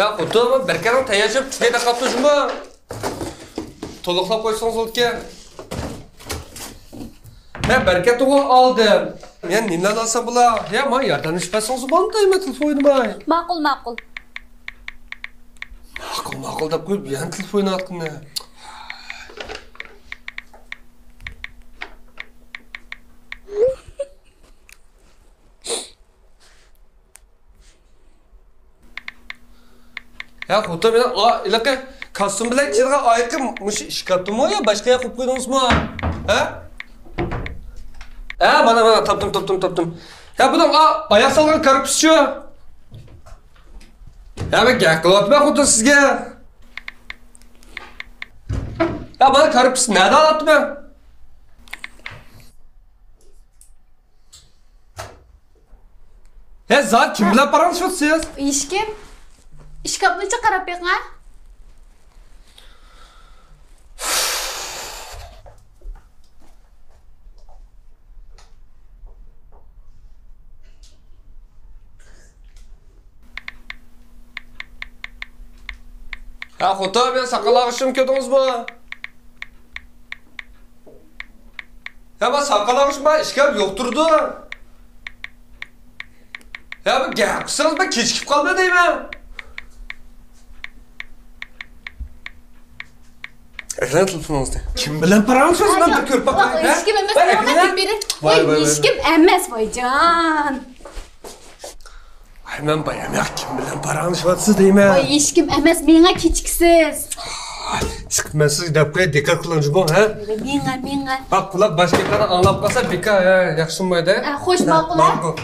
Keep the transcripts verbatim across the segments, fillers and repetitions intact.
يا خوتۇن، بەركەتنىڭ تەييارلىشىپ پۈتۈكلەپ قاپتۇ جۇمۇ. تولۇقلاپ قويسىڭىز بولىدىكەن. مەن بەركەتنىغۇ ئالدىم. يەنە نېمىلەرنى ئالسام بولا؟ يا، ماڭا ياردەملىشىپ بەرسىڭىز بولامدۇ؟ مەن تېلېفون ئوينىماي. ماقۇل، ماقۇل. ماقۇل، ماقۇل دەپ قويۇپ، يەنە تېلېفون ئويناۋاتقىنى. يا خوتۇن، مېنىڭ ئا، ھېلىقى كاستيۇم بىلەن كىيىدىغان ئايىقىم مۇشۇ ئىشكاپتىمۇ يا باشقا يەرگە قويۇپ قويدىڭىزمۇ؟ ھە؟ ھە، مانا، مانا، تاپتىم، تاپتىم، تاپتىم. يا بۇنىڭ ئا، ئاياق سالغان كارپۇسچۇ؟ يا مەن گەپ قىلىۋاتىمەن خوتۇن سىزگە. يا مانا كارپۇس نەدە ئالاتتىم مەن؟ ھە، زات كىم بىلەن پاراڭلىشىۋاتىسىز؟ ھېچكىم. ئىشكاپنىچە قاراپ بېقىڭ. ھە، خوتۇن، مېنىڭ ساقال ئاغىشىمنى كۆردىڭىزمۇ؟ يا، ما ساقال ئاغىشىم بار، ئىشكاپ يوق تۇرىدۇ. يا، بۇ گەپ قىلسىڭىز، مەن كېچىكىپ قالىمەن دەيمەن. ئەكرەم تېلېفونىڭىزنى. كىم بىلەن پاراڭلىشىۋاتىسىز؟ مەن بىر كۆرۈپ باقاي. ھېچكىم ئەمەس، ۋاي، ماڭا ئەكرەم. ۋاي، ۋاي، ۋاي. ھېچكىم ئەمەس، ۋايجان. ھەي، مەن بايام ياق، كىم بىلەن پاراڭلىشىۋاتىسىز دەيمەن. ۋاي، ھېچكىم ئەمەس، مېڭە كېچىكسىز. چىقىپ مەن سىزگە دەپ قوياي، دىققەت قىلىڭ جۇمۇ، ھە؟ مېڭە، مېڭە. ھا، قۇلاق باش گەپلەرنى ئاڭلاپ قالسا بىكار، ھە، ياخشىلىنمايدۇ، ھە؟ ھە، خوش، ھە، ماقۇل، ھە؟ ماقۇل.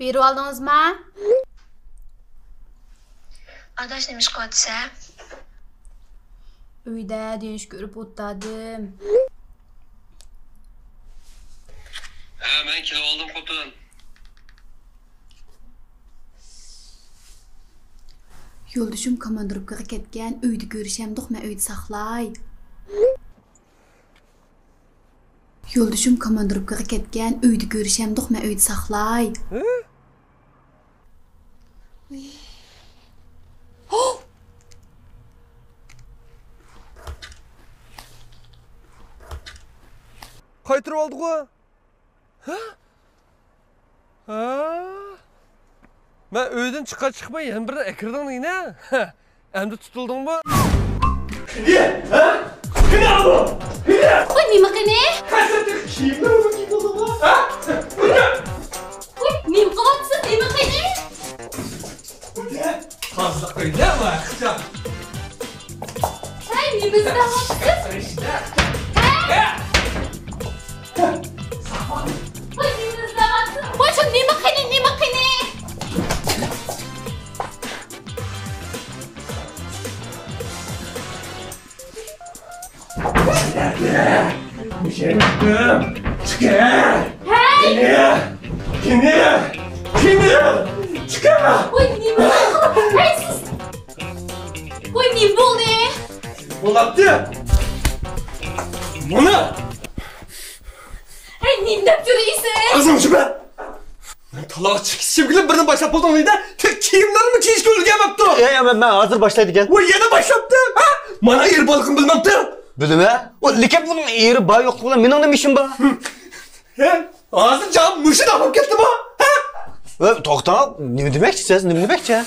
بېرىۋالدىڭىزما؟ ئاداش، نېمە ئىش قىلىۋاتىسەن؟ ئۆيدە دېيىش كۆرۈپ ئولتۇردۇم. ھە، مەن كېلىۋالدىم، خوتۇن. يولدىشىم كوماندىروپكىغا كەتكەن، ئۆيدە كۆرۈشەمدۇق، مەن ئۆيدە ساقلاي. يولدىشىم كوماندىروپكىغا كەتكەن، ئۆيدە كۆرۈشەمدۇق، مەن ئۆيدە ساقلاي. قايتۇرۇۋالدىغۇ؟ ھە؟ ھە؟ مەن ئۆيدىن چىقار چىقماي يەنە بىرنى ئەكىردىڭ دېگىنە؟ ئەمدى تۇتۇلدۇڭمۇ؟ قېنى؟ ھە؟ قېنى ئابۇ؟ قېنى؟ ۋاي، نېمە قېنى؟ قايسى كىيىملىرىڭنى كىيىپ بولدۇڭمۇ؟ ھە؟ ۋاي، نېمە قىلىۋاتىسىز؟ نېمە قېنى؟ تازىلىق ئۆيدە ۋاقىتچە. ھەي، نېمە ئىزدەۋاتىسىز؟ ھەي! ۋاي، نېمە ئىزدەۋاتىسىز؟ ۋاي، شۇ نېمە قېنى، نېمە قېنى؟ ھەي! قېنى؟ قېنى؟ قېنى؟ چىقار! ۋاي، نېمە قىلىپ، ھەي، سىز! ۋاي، نېمە بولدى؟ بولاتتى. مانا. ھەي، نېمە دەپ يۈرىسىز؟ ئاغزىڭنى ئاچما. مەن تالاغا چىقىشىمگىلا بىرنى باشلاپ بولدۇڭ دەيدۇ. تېخى كىيىملىرىمنى كىيىشكە ئۈلگۈرمەپتۇ. ئەي، مەن، مەن ھازىر باشلايدىكەن. ۋاي، يەنە باشلاپتۇ. ھە؟ مانا ئېرى بارلىقىنى بىلمەپتۇ. بىلىمەن. ئۇ، لېكىن بۇنىڭ ئېرى بار يوقلۇقى بىلەن مېنىڭ نېمە ئىشىم بار؟ ھە؟ ھازىر جان مۇشۇنداق بولۇپ كەتتىمۇ؟ ھە؟ ۋە، توختاڭ، نېمە دېمەكچىسىز، نېمە دېمەكچى؟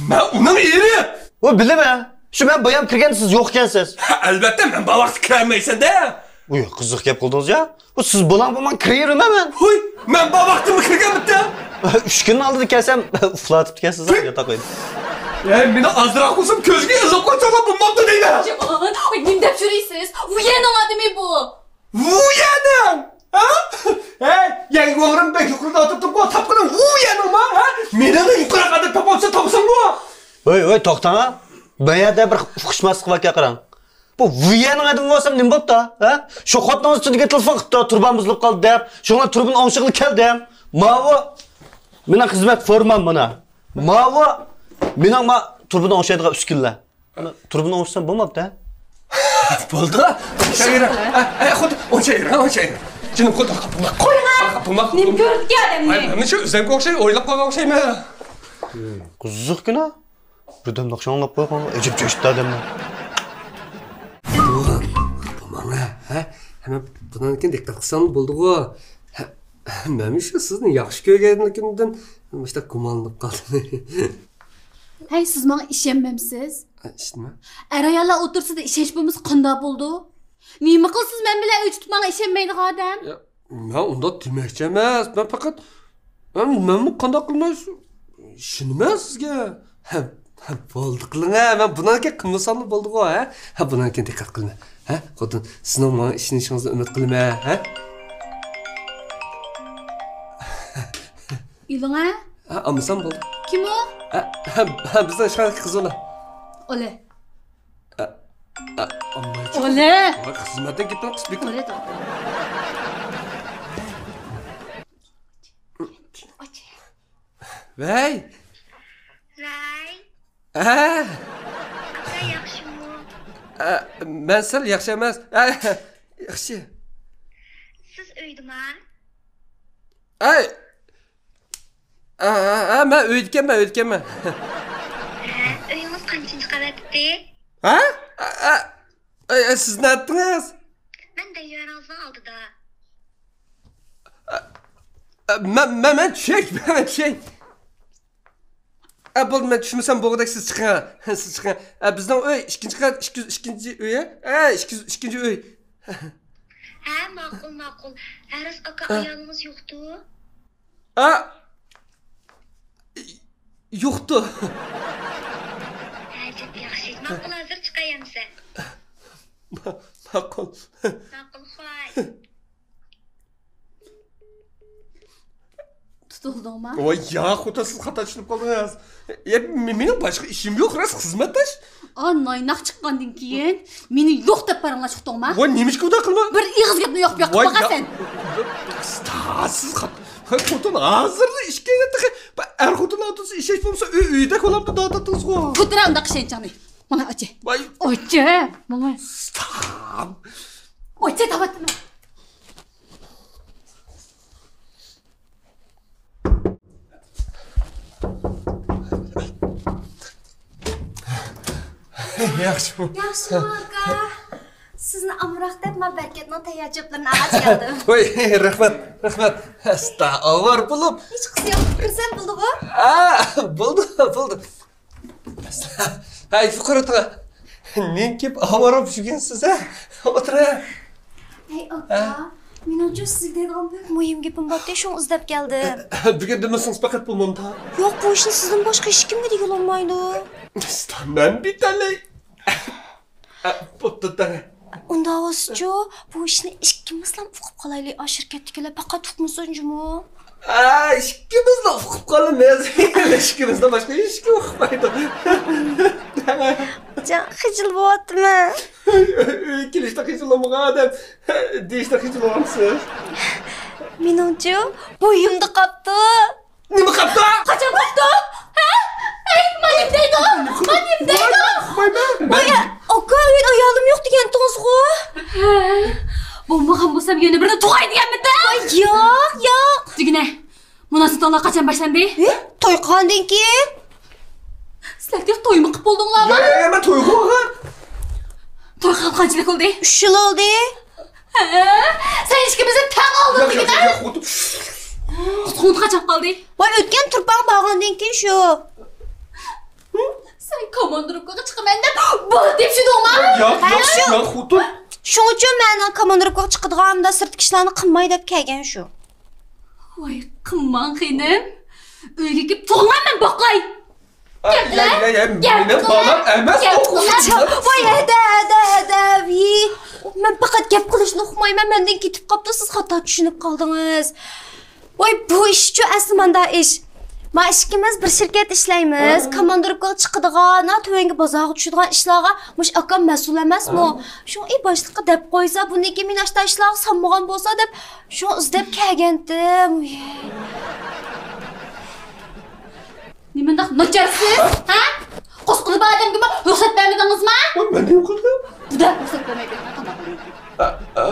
مەن ئۇنىڭ ئېرى! ۋە، بىلىمەن. شۇ مەن بايام كىرگەندە سىز يوق ئىكەنسىز. ھە، ئەلۋەتتە، مەن بار ۋاقىتتا كىرەلمەيسەن-دە. ئۇي، قىزىق گەپ قىلدىڭىز يا. بۇ سىز بولۇڭ بولماڭ كىرىۋېرىمەن مەن. ھوي، مەن بار ۋاقتىمدا كىرگەنمىتتىم؟ ئۈچ كۈننىڭ ئالدىدا كەلسەم، ئۇخلاۋېتىپتىكەنسىز، ھە، ياتاق ئۆيدە. ھەي، مېنى ئازراق بولسىمۇ كۆزگە ئىللىق قويساڭلار بولمامدۇ دەيمەن. جان، ۋاي، نېمە دەپ يۈرىسىز؟ ئۇ يەرنىڭ ئادىمى بۇ. ۋاي توختاڭ ھە، بۇ يەردە بىر ئۇقۇشماسلىق باركەن قاراڭ. بۇ ۋۇيەنىڭ ئادىمى بولسام نېمە بوپتۇ ھە؟ شۇ خوتۇنىڭىز تۈنۈگۈن تېلېفون قىپتۇ، تۇرۇبام بۇزۇلۇپ قالدى دەپ، شۇڭا تۇرۇبىنى ئوڭشىغىلى كەلدىم. ماۋۇ مېنىڭ خىزمەت فورمام مانا. ماۋۇ مېنىڭ ما تۇرۇبىنى ئوڭشايدىغان ئۈسكۈنىلەر. ئانا، تۇرۇبىنى ئوڭشىسام بولماپتۇ ھە؟ بولدى. ئوڭشايۋېرىڭ. ئە، ئە، خۇددى ئوڭشايۋېرىڭ، ئوڭشايۋېرىڭ. جېنىم، خۇددى قاپىماق. قويۇڭ. قاپىماق. نېمە كۆرۈپ كەلدىم؟ ئاي، مەن شۇ ئۆزۈمگە ئوخشاي، ئويلاپ قالغان ئوخشايمەن. قىزىق كىنو. بىردەم ناخشا ئاڭلاپ قويغان، ئەجەب چۆچۈتتى ئادەمنى. بۇ، بۇ ماڭا، ھە؟ ھەممە بۇنىڭدىن كېيىن دىققەت قىلساڭ بولدىغۇ. ھە، مەنمۇ شۇ سىزنى ياخشى كۆرگەنلىكىمدىن مۇشۇنداق گۇمانلىنىپ قالدىم. ھەي، سىز ماڭا ئىشەنمەمسىز؟ ھە، ئىشەنمە. ئەر-ئاياللار ئوتتۇرىسىدا ئىشەنچ بولمىسا قانداق بولىدۇ؟ نېمە قىلسىز مەن بىلەن ئۆي تۇتۇپ ماڭا ئىشەنمەيدىغان ئادەم؟ يا، مەن ئۇنداق دېمەكچى ئەمەس. مەن پەقەت، مەن، مەنمۇ قانداق قىلماي شۇ، ئىشىنىمەن سىزگە. ھە، ھە، بولدى قىلىڭە. مەن بۇنىڭكى قىلمىساملا بولدىغۇ، ھە؟ ھە، بۇنىڭكى دىققەت قىلىمەن. ھە، خوتۇن، سىزنىڭ ماڭا ئىشىنىشىڭىزنى ئۈمىد قىلىمەن، ھە؟ ئېلىڭە. ھە، ئالمىسام بولدى. كىم ئۇ؟ ھە، ھە، ھە، بىزنىڭ ئىشخانىدىكى قىز بالا. ئولە. ئە، ئە، ئاممايچۇ. ئولە. ۋاي، خىزمەتتىن كېتىپ قىز بىكار. ئولە، توختا. ۋەي. ۋەي. ئە. ئاكا ياخشىمۇ؟ ئە، مەن سەل ياخشى ئەمەس. ئە، ياخشى. سىز ئۆيدىما؟ ئەي. ئە، ئە، ئە، مەن ئۆيدىكەنمەن، ئۆيدىكەنمەن. ھە، ئۆيىڭىز قانچىنچى قەۋەتتى؟ ھە؟ ئە، ئە، ئە، ئە، سىز نەدىڭىز؟ مەن دەييارىڭىزنىڭ ئالدىدا. ئە، ئە، مەن، مەن، مەن چۈشەي، مەن چۈشەي. ئە، بولدى، مەن چۈشمىسەم بولغۇدەك، سىز چىقىڭ. سىز چىقىڭ. ئە، بىزنىڭ ئۆي ئىككىنچى قەۋەت، ئىككى يۈز ئىككىنچى ئۆي، ھە؟ ئىككى يۈز ئىككىنچى ئۆي. ھە، ماقۇل، ماقۇل. ھەرىس ئاكا، ھە. ئايالىڭىز يوقتۇ؟ ئا، يوقتۇ. ئەجەب ياخشى. ماقۇل، ھازىر چىقاي ئەمىسە. ما-، ماقۇل. ماقۇل، خوش. تۇتۇلدۇڭما؟ ۋاي ياق، خوتۇن، سىز خاتا چۈشىنىپ قالدىڭىز. يا، مې-، مېنىڭ باشقا ئىشىم يوق، راست خىزمەتداش. ئا، نايناق چىققاندىن كېيىن مېنى يوق دەپ پاراڭلاشتۇقتۇڭما؟ ۋاي، نېمىشقا ئۇنداق قىلما؟ بىر ئېغىز گەپنى يوق، يوق قىلمىغان سەن. سىز خاتا، ۋاي خوتۇن، ھازىرلا ئىككىڭلار تېخى ئەر خوتۇن ئوتتۇرىسىدا ئىشەنچ بولمىسا ئۆي، ئۆيدەك بولامدۇ دەۋاتاتتىڭىزغۇ. كۆتۈرە ئۇنداق ئىشەنچىڭنى. مانا ئاچى. ۋاي. ئاچى، مانا. ئاچى، دەۋاتىمەن. ياخشىمۇ؟ ياخشىمۇ، ئاكا؟ سىزنى ئامراق دەپ، مانا بەرىكەتنىڭ تەييار چۆپلىرىنى ئالاچ كەلدىم. ۋاي، رەھمەت، رەھمەت. ئەستا، ئاۋارە بولۇپ. ھېچقىسى يوق، كىرسەم بولدىغۇ؟ ئا، بولدى، بولدى. ھەي، فۇقۇر ئاكا، نېمە كېلىپ ئاۋارە بولۇپ يۈرگەنسىز، ھە؟ ئولتۇرۇڭ. ھەي، ئاكا، ھە؟ مېنىڭچۇ سىزگە دەيدىغان بەك مۇھىم گېپىم بارتى، شۇڭا ئىزدەپ كەلدىم. بۈگۈن دېمىسىڭىز پەقەت بولمامدا؟ ياق، بۇ ئىشنى سىزدىن باشقا ھېچكىمگە دېگىلى بولمايدۇ. مەن بىتەلەي. بوپتۇ، تەڭ. ئۇنداق بولسىچۇ، بۇ ئىشنى ئىككىمىزلا ئۇقۇپ قالايلى، ئا شىركەتتىكىلەر پەقەت ئۇقمىسۇن جۇمۇ. ئا، ئىككىمىزلا ئۇقۇپ قالىمىز. ئىككىمىزدىن باشقا ھېچكىم ئۇقمايدۇ. جان، خىجىل بولۇۋاتىمەن. ئۆيگە كېلىشتە خىجىل بولمىغان ئادەم دېيىشتە خىجىل بولامسىز؟ مېنىڭچۇ، بويۇمدا قاپتۇ. نېمە قاپتۇ؟ قاچان قاپتۇ؟ ھە؟ ئەي، مانا نېمە دەيدۇ؟ مانا نېمە دەيدۇ؟ ۋاي، ئاكا، ئۆيدە ئايالىم يوق دېگەنتىڭىزغۇ؟ ھە. بولمىغان بولسام يەنە بىرنى تۇغاي دېگەنمىدىم؟ ۋاي، ياق، ياق. دېگىنە، مۇناسىۋىتىڭلار قاچان باشلاندى؟ ھە؟ توي قىلغاندىن كېيىن. سىلەر تېخى تويمۇ قىلىپ بولدۇڭلارمۇ؟ ياق، ياق، ياق، مەن توي قىلغان. توي قىلغىلى قانچىلىك بولدى؟ ئۈچ يىل بولدى. ھە؟ سەن ئىككىمىزنى تەڭ ئالدىڭ دېگىنە؟ ياق، ياق، ياق، خوتۇن. قۇتۇقۇڭدا قاچاپ قالدى؟ ۋاي، ئۆتكەن تۇرپان بارغاندىن كېيىن شۇ. سەن كوماندىروپكىغا چىقىمەن دەپ بۇ تېپىشىدىڭما؟ ياق، ھە، ياق، شۇ. ياق، خوتۇن. شۇڭىچۇ مەن كوماندىروپكىغا چىقىدىغاندا سىرتتىكى ئىشلارنى قىلماي دەپ كەلگەن شۇ. ۋاي، قىلماڭ خېنىم. ئۆيگە كېلىپ تۇغۇڭلار مەن باقاي. ئاي، ئاي، ئاي، ئاي، مېنىڭ بالام ئەمەس ئۇ. ۋاي، ھەدە، ھەدە، ھەدە، ۋىي. مەن پەقەت گەپ قىلىشنى ئۇقمايمەن، مەندىن كېتىپ قاپتۇ، سىز خاتا چۈشىنىپ قالدىڭىز. ۋاي، بۇ ئىشچۇ ئەسلى ماندا ئىش. ما ئىككىمىز بىر شىركەتتە ئىشلەيمىز. كوماندىركىغا چىقىدىغان، ھە، تۆۋەنگە بازارغا چۈشىدىغان ئىشلارغا مۇشۇ ئاكام مەسئۇل ئەمەسمۇ؟ شۇڭا ئى باشلىققا دەپ قويسا، بۇندىن كېيىن مېنى ئاشتا ئىشلارغا سالمىغان بولسا دەپ، شۇڭا ئىزدەپ كەلگەنتىم. نېمانداق ناچارسىز، ھە؟ قوسقىلى بار ئادەمگىمۇ رۇخسەت بەرمىدىڭىزما؟ ۋاي، مەن نېمە قىلدىم؟ بۇدا رۇخسەت بەرمەي بەرمەي قانداق قىلىڭ؟ ئە، ئە،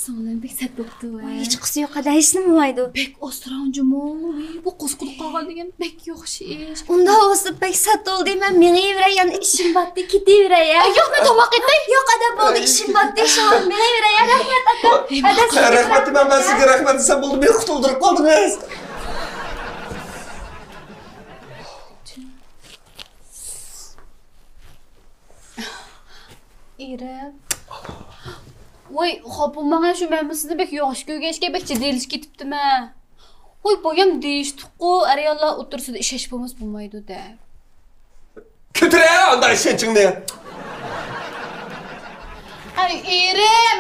سىڭلىم بەك سەت بوپتۇ، ۋاي. ھېچقىسى يوق، ھەدە، ھېچنېمە بولمايدۇ. بەك ئاسراڭ جۇمۇ، ۋاي، بۇ قوسقىلى قالغان دېگەن بەك ياخشى ئىش. ئۇنداق بولسا بەك سەت بولدى، مەن مېڭىۋېرەي، يەنە ئىشىم باتتى، كېتىۋېرەي، ھە؟ ئە، يوق، مەن تاماق ئېتەي. يوق، ئەدەپ بولدى، ئىشىم باتتى، شۇڭا مېڭىۋېرەي، ھە؟ رەھمەت، ئاكا. ھەدە، رەھمەت دېمەڭ، مەن سىزگە رەھمەت دېسەم بولدى، مېنى قۇتۇلدۇرۇپ قالدىڭىز. ئېرىم. ۋاي، خاپا بولماڭ، شۇ مەن بۇ سىزنى بەك ياخشى كۆرگەچكە بەك جىددىيلىشىپ كېتىپتىمەن. ۋاي، بايام دېيىشتۇققۇ، ئەر-ئاياللار ئوتتۇرىسىدا ئىشەنچ بولمىسا بولمايدۇ دەپ. كۆتۈرە ئانداق ئىشەنچىڭنى. ئەي، ئېرىم!